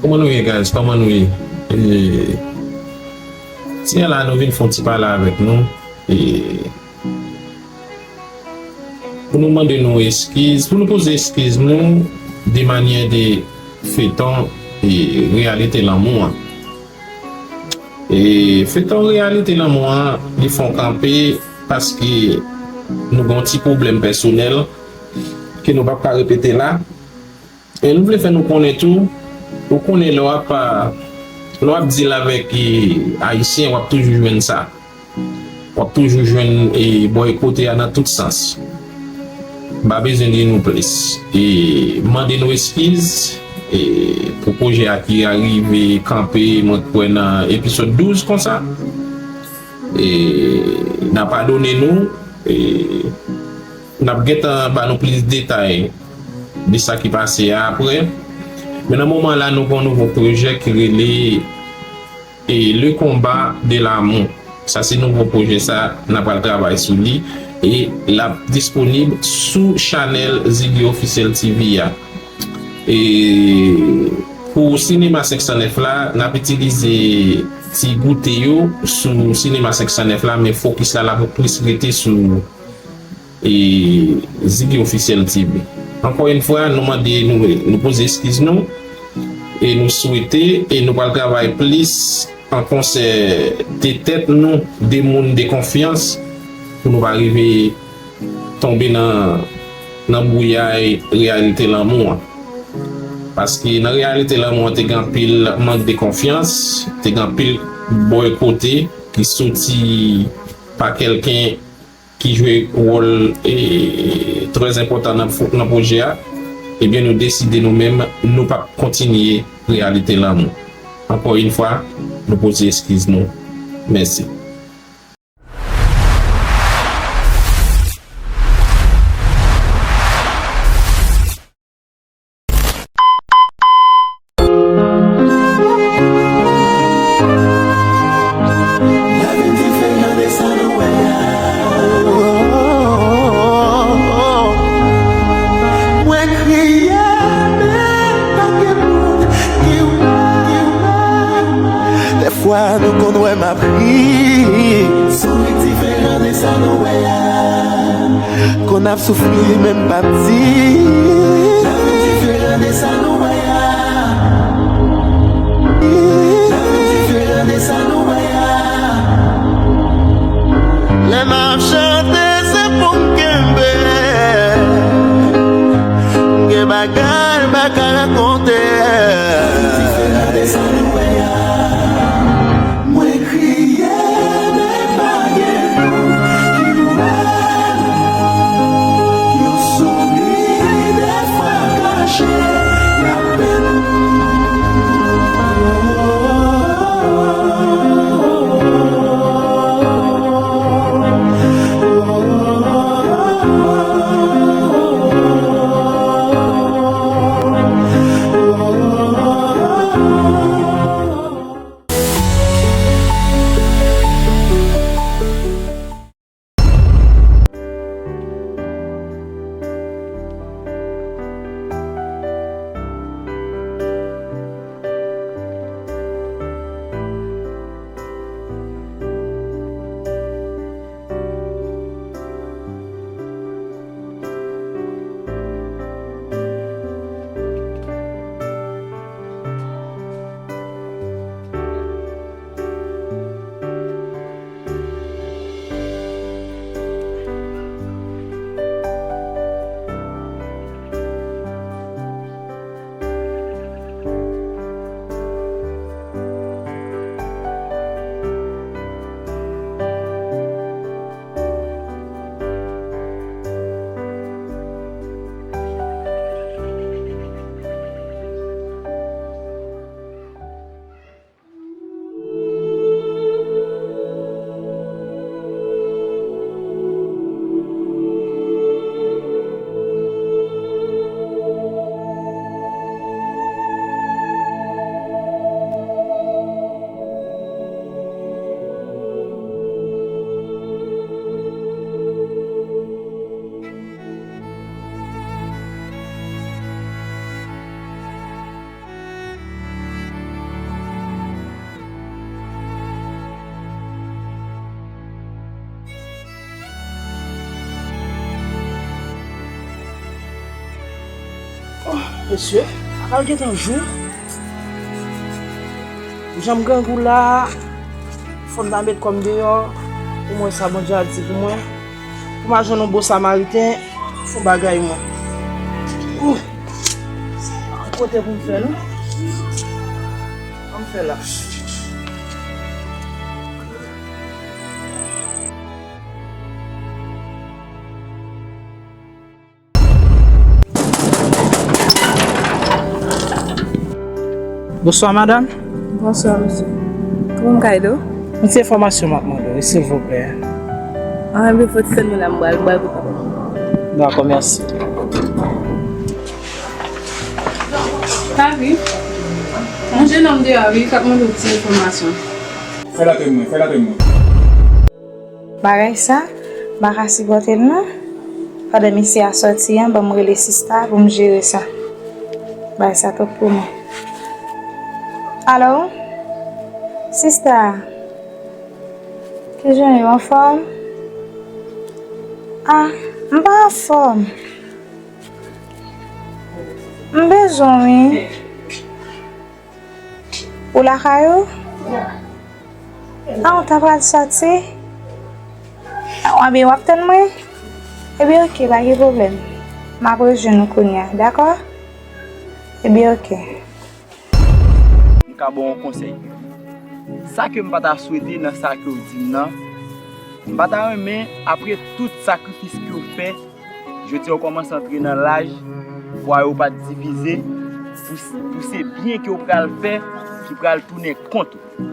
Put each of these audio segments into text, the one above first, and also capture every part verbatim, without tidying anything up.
Kòman nou ye, guys? Kòman nou ye? E, ti a la, nou vin fè yon ti pale avèk nou. E, pou nou mande nou eskiz, pou nou poze eskiz nou de manyè de feton e reyalite lanmou an. E feton reyalite lanmou an, li fè yon kanpe paske nou gen yon ti pwoblèm pèsonèl ke nou p ap ka repete la. E nou vle fè nou konnen tou, ou konnen lè w ap, lè w ap deal avèk, e, Ayisyen, w ap toujou jwenn sa. W ap toujou jwenn, e, bòykote a nan tout sans. M pa bezwen di nou plis. E mande nou eskiz, e, pou pwojè a ki arive kanpe, mwen kwè nan episode douz konsa. E n a padone nou, e n ap gentan ba nou plis detay de sa ki pase a apre. Men nan moman la, nou gen yon nouvo pwojè ki rele, e, Le Combat de l'Amour. Sa se nouvo pwojè sa, n a pral travay sou li. E l ap disponib sou chanèl Ziggy Officiel T V a. E pou Sinema senk san nèf la, n ap itilize ti goute yo sou Sinema senk san nèf la, men fokis la, l ap plis rete sou, e, Ziggy Officiel T V. Ankò yon fwa, nou mande, nou, nou poze eskiz nou, e nou swete, e nou pral travay plis an konsè de tèt nou, de moun de konfyans, pou nou pa rive tonbe nan, nan bouyay reyalite lanmou an. Paske nan reyalite lanmou an, te gen anpil mank de konfyans, te gen anpil bòykote ki soti pa kèlken ki jwe wòl, e, trè enpòtan nan, nan pwojè a. Ebyen, nou deside nou menm, nou p ap kontinye reyalite lanmou. Ankò yon fwa, nou poze eskiz nou. Mèsi. Mwen kriye, men pa gen moun ki wè. Dèfwa nou konn wè m ap ri. Souri diferan de sa nou wè a. Konn ap soufri, men m p ap di. Lavi diferan de sa nou wè a. Lavi diferan de sa nou wè a. Lè m ap chante, se pou m kenbe. M gen bagay m pa ka rakonte. Lavi diferan de sa nou wè a. Mwen kriye, men pa gen moun ki wè. Yon souri dèfwa kache. Mesye, apa l gentan jou? Jan m grangou la, fò m ta met kò m deyò pou m wè sa Bondye a di pou mwen, pou m al jwenn yon bon Samariten, fè bagay mwen. Ouh! Kote pou m fè non? An m fè la. Bonswa, madanm. Bonswa, mesye. Kòman m ka ede w? Yon ti enfòmasyon m ap mande w, silvouplè. An, ebyen, fò ti sèl mwen la, m pral, m pral pou papa. Dakò, mèsi. Papi, yon jenòm deyò, wi, k ap mande w ti enfòmasyon. Fè l antre mwen, fè l antre mwen. Bagay sa, m pa ka sipòte l non. Pandan mesye a sòti an, ban m rele sista pou m jere sa. Bagay sa twòp pou mwen. Alo? Sista, kijan w ye, w anfòm? Ah, m pa anfòm. M bezwen w wi. Ou lakay ou? A, ou ta pral sòti? Ebyen, w ap tann mwen? Ebyen, oke, pa gen pwoblèm. M ap rejwenn ou kounye a, dakò? Ebyen, oke. M ka ba w yon konsèy. Sa ke m pa ta swete nan sa ke w di m nan, m pa ta renmen, apre tout sakrifis ke w fè, jodi a w kòmanse antre nan laj, pwa yo pa divize, pou, pou se byen ke w pral fè, ki pral tounen kont ou.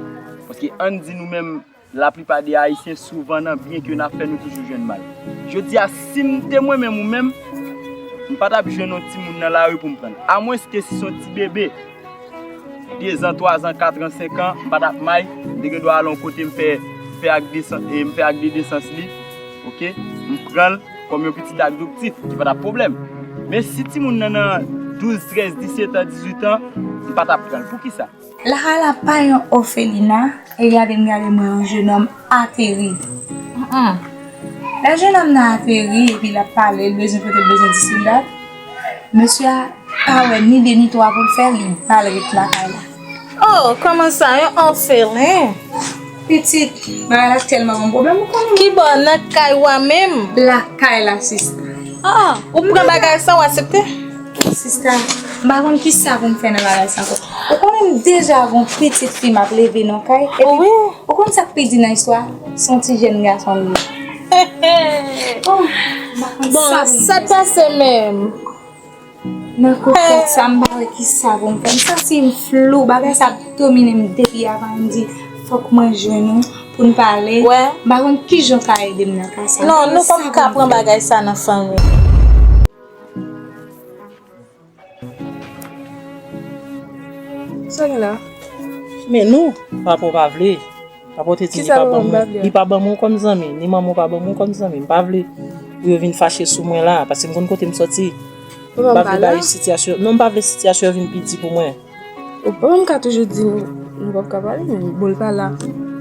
Paske ann di nou menm, laplipa de Ayisyen, souvan nan byen ke n ap fè, nou toujou jwenn mal. Jodi a, si m te mwen menm ou menm, m pa t ap jwenn yon timoun nan lari pou m pran l. Amwenske si se yon ti bebe, de zan, twa zan, kat an, senk an, m pa t ap may, m te gen dwa al yon kote m fè, fè ak desan-, e m fè ak de desans li, oke? M pran l kòm yon pitit adoptif, ki pa t ap pwoblèm. Men si timoun nan nan douz, trèz, disèt an, dizuit an, m pa t ap pran l. Poukisa? Lakay la pa yon òfelina, e gade m gade m wè yon jenòm ateri. Lè jenòm nan ateri epi l ap pale, l bezwen pote, l bezwen dis, li dat. Mesye a pa wè ni de ni twa pou l fè, li ba l ret lakay la. Oh, kòman sa, yon òfelen? Pitit, bagay la tèlman gon pwoblèm, ou konnen. Kibò, nan kay w a menm? Lakay la, sista. Ah, ou pran bagay sa, w aksepte? Sista, m pa konn kisa pou m fè nan bagay sa ankò. Ou konnen m deja gon pitit fi m ap leve nan kay. Epi, wi, ou konn sa k pi di nan istwa? Se yon ti jèn gason li ye. Oh, m pa konn sa pou m fè. Bon, sa t pase menm? Nan kou tèt sa, m pa wè kisa pou m fè. M santi m flou, bagay sa ap domine m depi avan, m di, fòk mwen jwenn ou pou n pale. M pa konn kijan w ka ede m nan ka sa. Non, nou p ap ka pran bagay sa nan fanmi. Sa gen la? Men nou, papa w pa vle. Papa w te di li pa ban mwen, li pa ban mwen w kòm zanmi, ni manman w pa ban mwen w kòm zanmi. M pa vle pou yo vin fache sou mwen la, paske m konn kote m sòti. M pa vle bay sitiyasyon, non, m pa vle sitiyasyon yo vin pi di pou mwen. Ou papa m ka toujou di nou, nou p ap ka pale, men bon, l pa la.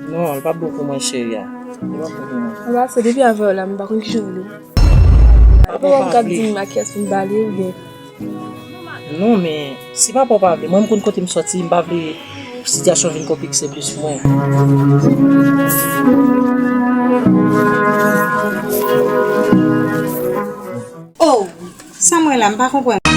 Non, l p ap bon pou mwen, cheri a. Li p ap bon pou mwen. Papa, se depi avè w la, m pa konn kijan w vle. Papa w ka di m ak kiyès pou m pale, oubyen. Non, men si papa w pa vle, mwen m konn kote m sòti, m pa vle sitiyasyon vin konplekse plis mwen. Oh, sa mwen la, m pa konprann.